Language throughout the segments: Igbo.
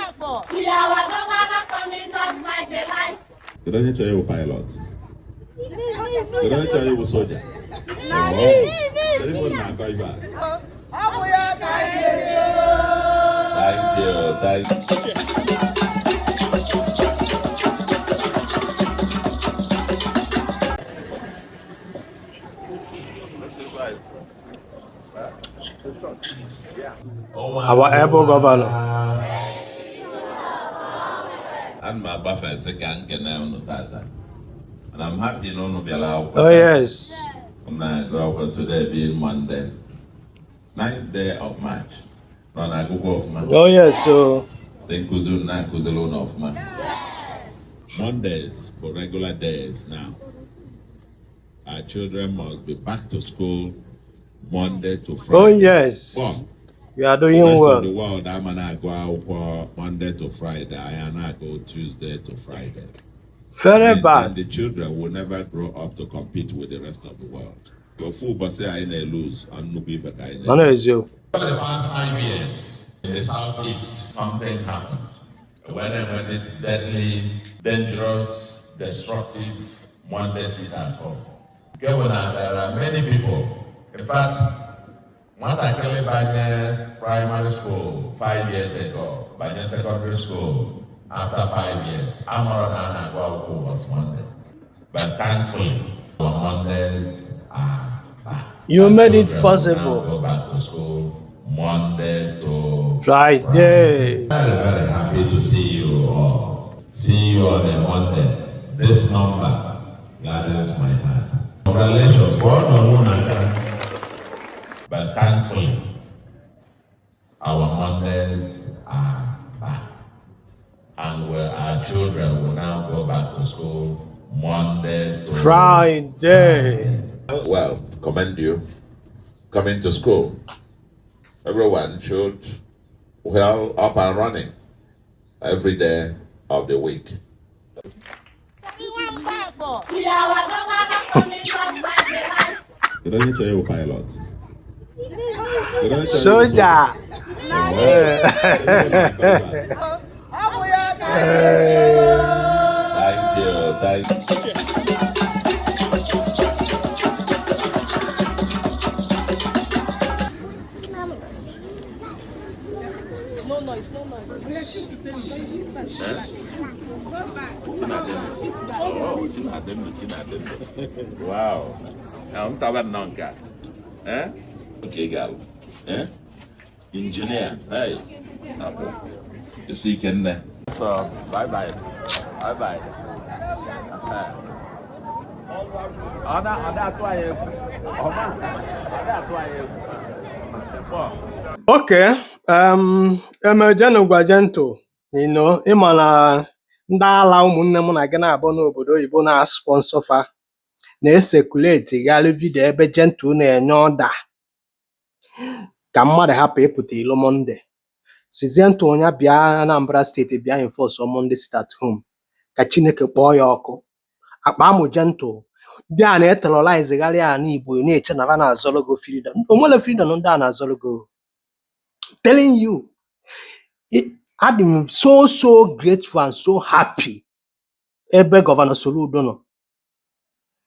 See our governor coming just like the light. Kedu onye chọrọ ịwụ pilot? Kedu onye chọrọ ịwụ soja? Kedu ife unu na-akọ ife a? Thank you, thank you. Our able governor. Ana m agbafe sị ka m kene unu tata. And I'm happy na unu bịara akwụkwọ. Oh yes. Na-agụ akwụkwọ today being Monday, 9th day of March. Nọ na-agụkwa ọfụma. Oh yes. So Sị nkụzi unu na-akụziri unu ọfụma. Mondays bụ regular days now. Our children must be back to school Monday to Friday. Oh yes. But You are the doing rest of well. the world, I'm na-agụ akwụkwọ Monday to Friday. Anyị na-agụ Tuesday to Friday. Very And bad. the children will never grow up to compete with the rest of the world. Ofu ụbọchị anyị na-elose, ọ nnukwu ife ka anyị Ọ na-elose. na-eziokwu. For the past 5 years, in the southeast, something happened. When this deadly, dangerous, destructive Monday sit at home. Governor, there are many people. In fact, nwatakịrị banye primary school 5 years ago, banye secondary school after 5 years, amara na a na-agụ akwụkwọ ụbọchị Monday. But thankfully, our Mondays are back. You Our made it children will now possible. go back to school Monday to Friday. Very, very happy to see you all. See you on a Monday. This number gladdens my heart. Congratulations. Well done. But thankfully, our Mondays are back. And where our children will now go back to school Monday to Friday. Well, commend you coming to school. Everyone should, well, up and running every day of the week. See our governor coming just like the light. Kedu onye chọrọ ịwụ pilot? Kedu onye chọrọ ịwụ Soja. Thank you, thank you. No noise, no noise. Oh, wow. Now, I'm talking about nka. Eh? Okay, gal. Eh? Engineer. Hey. Apple. You see, Ken. So, bye bye. Bye bye. Ọ na-atụ anyị egwu. Ọ na-atụ anyị egwu. Okay. Emejenu gwa Gentle, ịma na ndị ala ụmụnne m na gị na-abụ n'obodo oyibo na-sponsor fa na-ecirculate gharị video ebe Gentle na-enye order ka mmadụ hapụ ịpụta ilo Monday. Si Gentle onye bịa Anambra State bịa enforce Monday sit at home ka Chineke kpọọ ya ọkụ. Akpa amụ Gentle ndị a na-eterrorize gharị ala Igbo na-eche na ha na-azọrọ go freedom. O nwere freedom ndị a na-azọrọ go. Telling you, adị m so so grateful and so happy ebe Governor Soludo nọ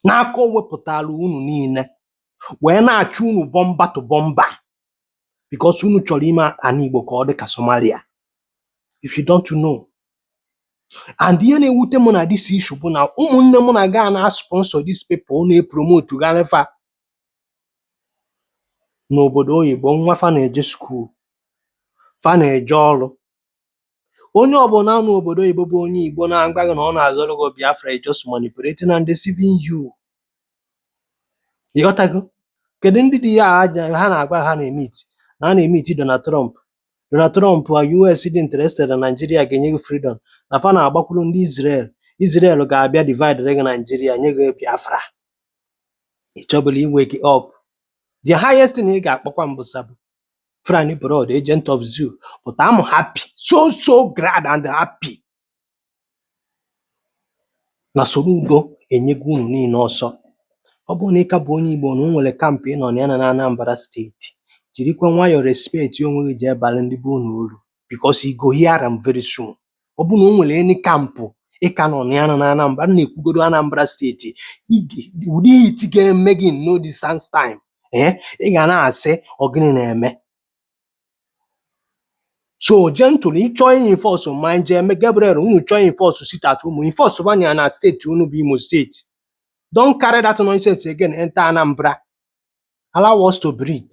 n'aka o wepụtara unu niile wee na-achụ unu bumper to bumper because unu chọrọ ime ala Igbo ka ọ dị ka Somalia. If you don't know. And ihe na-ewute m na this issue bụ na ụmụnne m na ga na sponsor these people na-epromote gharị fa n'obodo oyibo, nwa fa na-eje school, fa na-eje ọrụ. Onye ọbụla nọ n'obodo oyibo bụ onye Igbo na-agwa gị na ọ na-azọrọ gị Biafra is just manipulating and deceiving you. Ịghọtago? Kedu ndị dị ya aja ha na-agwa ha na-emeet na ha na-emeet Donald Trump? Donald Trump a US dị interested na Nigeria ga-enye gị freedom na fa na-agbakwuru ndị Israel. Israel ga-abịa divide gị Nigeria, nye gị Biafra. Ị chọbụla i wake up. The highest thing ị ga-akpọkwa m bụ Sabo Fulani blood, agent of zoo, but I'm happy, so so glad and happy na Soludo enyego unu niile ọsọ. Ọ bụrụ na ị ka bụ onye Igbo na o nwere camp ị nọ na ya na Anambra State, jirikwa nwayọọ respect onwe gị, jee bara ndị be unu uru. Because you go hear am very soon. Ọ bụ na o nwere any camp ị ka nọ na ya nọ na Anambra, m na-ekwugodo Anambra Steeti, ụdị hit ga-eme gị in no distance time, ị ga na-asị, "Ọ gịnị na-eme?" So Gentle, ị chọọ enforce ma nje eme Gabriel, unu chọọ enforce sit at home, enforce ya na steeti unu bụ Imo Steeti. Don't carry that nonsense again enter Anambra. Allow us to breathe.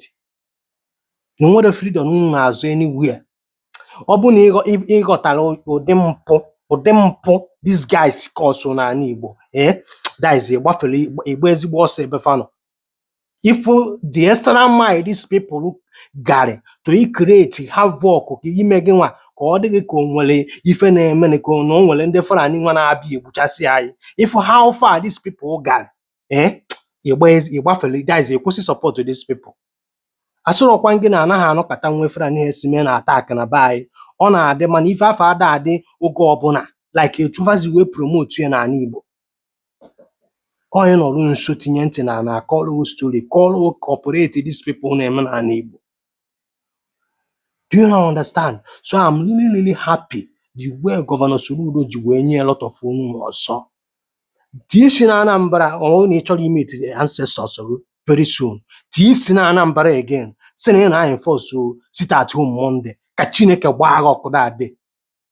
Na nwere freedom unu na-azụ anywhere. Ọ bụ na ịghọtara ụdị mpụ these guys cause n'ala Igbo, that is, ịgbafere ịgba ezigbo ọsọ ebe fa nọ. If the extra mile these people garị to create havoc ka ime gị nwa ka ọ dị gị ka o nwere ife na-eme, ka na o nwere ndị Fulani nwa na-abịa egbuchasị anyị, if how far these people garị, ịgbafere, that is, ịkwụsị support these people. Asịrọkwa gị na anaghị anọkọta nwe Fulani herdsmen na attack na be anyị, ọ na-adị, mana ife afọ ada adị oge ọbụla like etu fazi wee promote ya n'ala Igbo. Onye nọrọ nso tinye ntị na na akọrọ story, kọrọ cooperate these people na-eme n'ala Igbo. Do you now understand? So I'm really, really happy the way Governor Soludo ji wee nye a lot of unu ọsọ. Tie isi na Anambra, ọ bụrụ na ị chọrọ imeet ancestors gị very soon. Tie isi na Anambra again, sị na ị na-enforce sit at home Monday, ka Chineke gbaa gị ọkụ that day.